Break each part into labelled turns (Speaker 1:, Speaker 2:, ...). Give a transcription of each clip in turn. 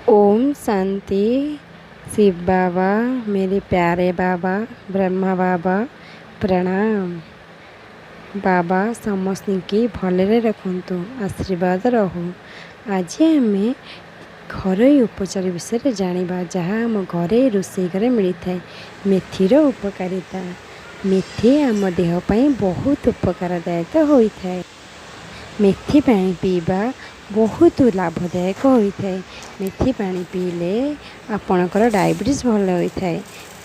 Speaker 1: ओम शांति। शिव बाबा, मेरे प्यारे बाबा, ब्रह्मा बाबा, ପ୍ରଣାମ। ବାବା ସମସ୍ତଙ୍କୁ ଭଲରେ ରଖନ୍ତୁ, ଆଶୀର୍ବାଦ ରହୁ। ଆଜି ଆମେ ଘରୋଇ ଉପଚାର ବିଷୟରେ ଜାଣିବା, ଯାହା ଆମ ଘରେ ରୋଷେଇ ଘରେ ମିଳିଥାଏ। ମେଥିର ଉପକାରିତା। ମେଥି ଆମ ଦେହ ପାଇଁ ବହୁତ ଉପକାରଦାୟକ ହୋଇଥାଏ। ମେଥି ପାଣି ପିଇବା ବହୁତ ଲାଭଦାୟକ ହୋଇଥାଏ। ମେଥି ପାଣି ପିଇଲେ ଆପଣଙ୍କର ଡାଇବେଟିସ୍ ଭଲ ହୋଇଥାଏ।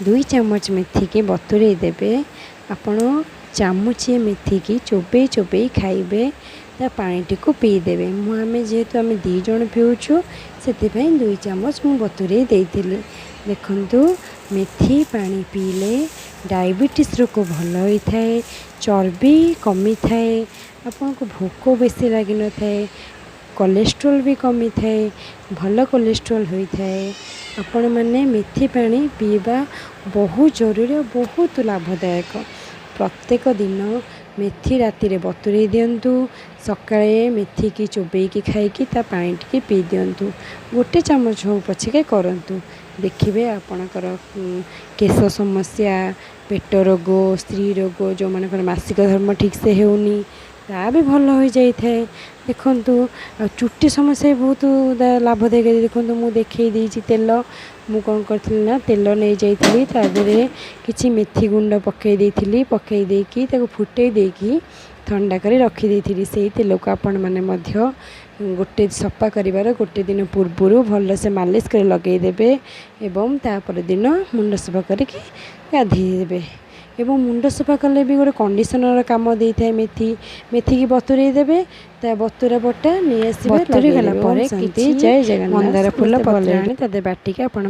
Speaker 1: 2 ଚାମଚ ମେଥିକି ବତୁରେଇ ଦେବେ। ଆପଣ ଚାମୁଚିଏ ମେଥିକି ଚୋବେଇ ଚୋବେଇ ଖାଇବେ, ତା ପାଣିଟିକୁ ପିଇଦେବେ। ଆମେ ଯେହେତୁ ଆମେ 2 ଜଣ ପିଉଛୁ, ସେଥିପାଇଁ 2 ଚାମଚ ମୁଁ ବତୁରେଇ ଦେଇଥିଲି। ଦେଖନ୍ତୁ, ମେଥି ପାଣି ପିଇଲେ ଡାଇବେଟିସ୍ ରୋଗ ଭଲ ହୋଇଥାଏ, ଚର୍ବି କମିଥାଏ, ଆପଣଙ୍କୁ ଭୋକ ବେଶୀ ଲାଗିନଥାଏ, କୋଲେଷ୍ଟ୍ରୋଲ୍ ବି କମିଥାଏ, ଭଲ କୋଲେଷ୍ଟ୍ରୋଲ୍ ହୋଇଥାଏ। ଆପଣମାନେ ମେଥି ପାଣି ପିଇବା ବହୁତ ଜରୁରୀ ଆଉ ବହୁତ ଲାଭଦାୟକ। ପ୍ରତ୍ୟେକ ଦିନ ମେଥି ରାତିରେ ବତୁରେଇ ଦିଅନ୍ତୁ। ସକାଳେ ମେଥିକି ଚୋବେଇକି ଖାଇକି ତା ପାଣି ଟିକେ ପିଇ ଦିଅନ୍ତୁ। ଗୋଟେ ଚାମଚ ହେଉ ପଛକେ କରନ୍ତୁ। ଦେଖିବେ, ଆପଣଙ୍କର କେଶ ସମସ୍ୟା, ପେଟ ରୋଗ, ସ୍ତ୍ରୀ ରୋଗ, ଯେଉଁମାନଙ୍କର ମାସିକ ଧର୍ମ ଠିକ୍ସେ ହେଉନି, ତା ବି ଭଲ ହୋଇଯାଇଥାଏ। ଦେଖନ୍ତୁ, ଆଉ ଚୁଟି ସମସ୍ୟା ବି ବହୁତ ଲାଭଦାୟକ। ଦେଖନ୍ତୁ, ମୁଁ ଦେଖେଇ ଦେଇଛି ତେଲ। ମୁଁ କ'ଣ କରିଥିଲି ନା, ତେଲ ନେଇଯାଇଥିଲି, ତା ଦେହରେ କିଛି ମେଥି ଗୁଣ୍ଡ ପକାଇ ଦେଇଥିଲି। ପକାଇ ଦେଇକି ତାକୁ ଫୁଟେଇ ଦେଇକି ଥଣ୍ଡା କରି ରଖିଦେଇଥିଲି। ସେଇ ତେଲକୁ ଆପଣମାନେ ମଧ୍ୟ ଗୋଟେ ସଫା କରିବାର ଗୋଟେ ଦିନ ପୂର୍ବରୁ ଭଲସେ ମାଲିସ କରି ଲଗାଇଦେବେ ଏବଂ ତାପର ଦିନ ମୁଣ୍ଡ ସଫା କରିକି ଗାଧେଇ ଦେବେ। ଏବଂ ମୁଣ୍ଡ ସଫା କଲେ ବି ଗୋଟେ କଣ୍ଡିସନର କାମ ଦେଇଥାଏ ମେଥି। ମେଥିକି ବତୁରେଇ ଦେବେ, ତା ବତୁରା ବଟା ନେଇ ଆସିବେ।
Speaker 2: ବତୁରି ଗଲା
Speaker 1: ଲଗେଇଦେବେ।
Speaker 2: ପରେ
Speaker 1: ଓମ୍ ଶାନ୍ତି,
Speaker 2: କିଛି
Speaker 1: ଜୟ ଜଗନ୍ନାଥ।
Speaker 2: ମନ୍ଦାର ଫୁଲ
Speaker 1: ସମସ୍ତେ
Speaker 2: ପତ୍ର
Speaker 1: ଭଲରେ
Speaker 2: ଆଣି ତା ଦେହରେ ବାଟିକି ଆପଣମାନେ